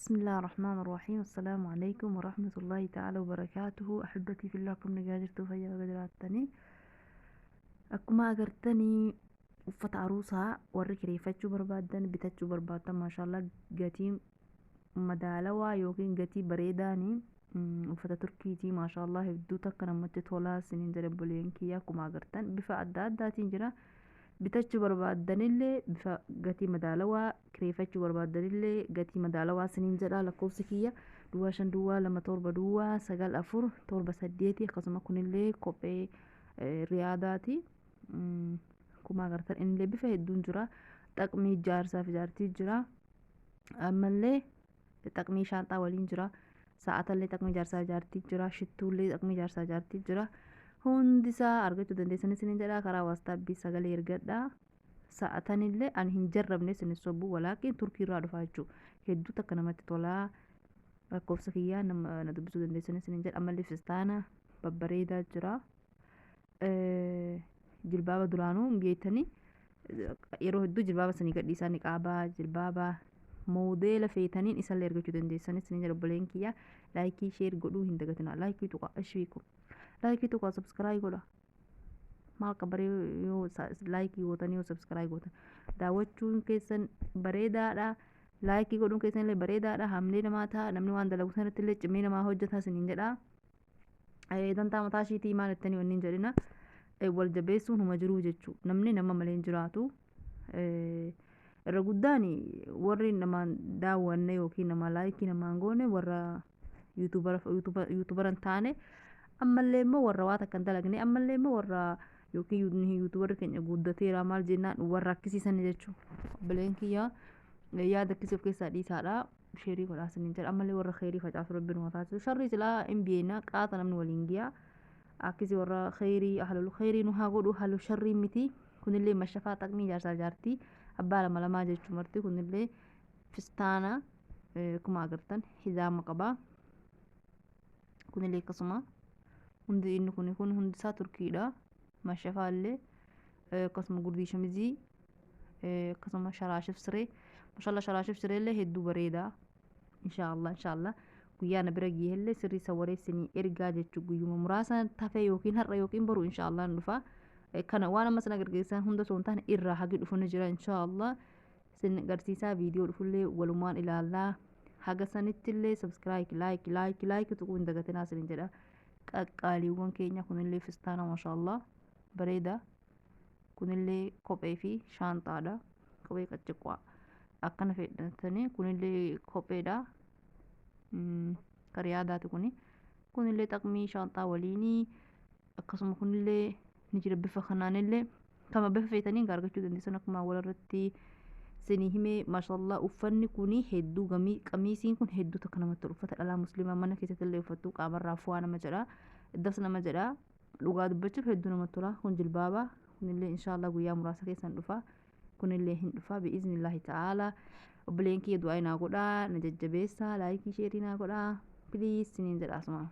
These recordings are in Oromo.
بسم الله الرحمن الرحيم. السلام عليكم ورحمة الله تعالى وبركاته. أحبتي في الله، كم نجاجرتو فيا وقدراتني akkuma agartanii uffata aruusaa warri kireeffachuu barbaadan, bitachuu barbaadan, maashaallah, gatii madaalawaa yookiin gatii bareedaanii uffata Turkiitii, maashaallah, hedduu takka namatti tolaa isiniin jedhe buleen kiyya. Akkuma agartan bifa adda addaatiin jira. Bitachuu barbaadanillee bifa gatii madaalawaa, kireeffachuu barbaadanillee gatii madaalawaa isiniin jedha. Lakkoofsi kiyya 0 5 0 2 7 0 9 4 7 8. Akkasuma kunillee kophee riyaadaati. Akkuma agartan innillee bifa hedduun jira. Xaqmii jaarsaaf jaartii jira, ammallee xaqmii shaanxaa waliin jira, sa'aatallee xaqmii jaarsaa jaartii jira, shittuullee xaqmii jaarsaa jaartii jira. Hundisaa argachuu dandeessan isiniin jedha. Karaa WhatsAppii sagalee ergadha. Sa'atanillee ani hin jarrabne, isin sobbu, walaakin Turkii irraa dhufaa jechuudha. Hedduu takka namatti tolaa. Lakkoofsa kiyyaa nama na dubbisuu dandeessan isiniin jedha. Ammallee fistaana babbareedaa jira. Jilbaaba duraanuu hin beektanii, yeroo hedduu jilbaaba sanii gadhiisaa, niqaabaa, jilbaaba moodeela feetaniin isallee argachuu dandeessan isiniin jedha. Obboleen kiyya, like, share godhuu hin dagatinaa. Like tuqa, ashbiiku like tuqa, subscribe godha. Maal qabaree yoo like gootanii, yoo subscribe gootan? Daawwachuun keessan bareedaadha, like godhuun keessan illee bareedaadha. Hamlee namaa ta'a, namni waan dalagu sanatti illee cimee namaa hojjeta isiniin jedha. Dantaa mataa ishiitii maal jettanii wanni hin jedhina. Wal jabeessuun huma jiruu jechuu, namni nama malee hin jiraatu. Irra guddaan warri namaan daawwanne yookiin nama like namaan goone warra YouTubera hin taane, ammallee immoo warra waa takka hin dalagne, ammallee immoo warra yookiin YouTuberri keenya guddateera maal jennaan warra akkisiisan jechuu. Obboleen kiyya, yaada akkasii of keessaa dhiisaadha. Share godhaa isiniin jedha. Ammallee warra kheyrii facaasu rabbi nu haa taasisu. Sharrii silaa hin beekna, qaata namni waliin giyaa. Akkasii warra kheyrii, ahlul kheyrii nu haa godhu, halu sharrii miti. Kunillee mashafaa xaqmii jaarsaa jaartii abbaa lama lamaa jechuu marti. Kunillee fistaana, akkuma agartan hizaama qaba. Kunillee akkasuma hundi inni kun hundi isaa Turkiidha. Mashafaallee akkasuma, gurdii shamizii akkasuma, sharaashif siree, mashallah, sharaashif sireellee hedduu bareeda. Inshaallah, inshaallah, guyyaa na bira geellee sirrii sawwareessinii ergaa jechuu. Guyyuma muraasa tafee yookiin har'a yookiin boru inshaallah ni dhufa. Kana waan amma sana gargeessan hunda osoo hin taane irraa hagi dhufu ni jira, inshaallah sin agarsiisaa. Viidiyoo dhufullee walumaan ilaallaa. Haga sanittillee subscribe, like, like, like tuquu hin dagatinaa isin jedha, qaqqaaliiwwan keenya. Kunillee fistaana, mashallah, bareeda. Kunillee kophee fi shaanxaadha. Kophee qacciqqaa akkana fedhatanii. Kunillee kopheedha, kariyaadaati kuni. Kunillee xaqmii shaanxaa waliinii akkasuma. Kunillee ni jira bifa kanaanillee. Kama bifa feetanii argachuu dandeessan. Akkuma walirratti sinii himee, maashaallah, uffanni kuni hedduu gamii, qamiisiin kun hedduu takka namatti tolu. Uffata dhalaa musliimaa mana keessatti illee uffattu, qaamarraa fu'aa nama jedha, das nama jedha. Dhugaa dubbachuuf hedduu namatti tola. Kun jilbaaba. Kunillee inshaallah guyyaa muraasa keessan dhufa. Kunillee hin dhufa bi'iznillaahi ta'aalaa. Obboleen kiyya, du'aa naa godhaa, na jajjabeessaa, like, share naa godhaa, please siniin jedha asuma.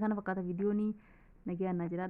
Kana fakkaata viidiyoon. Nagayaan naa jiraadha.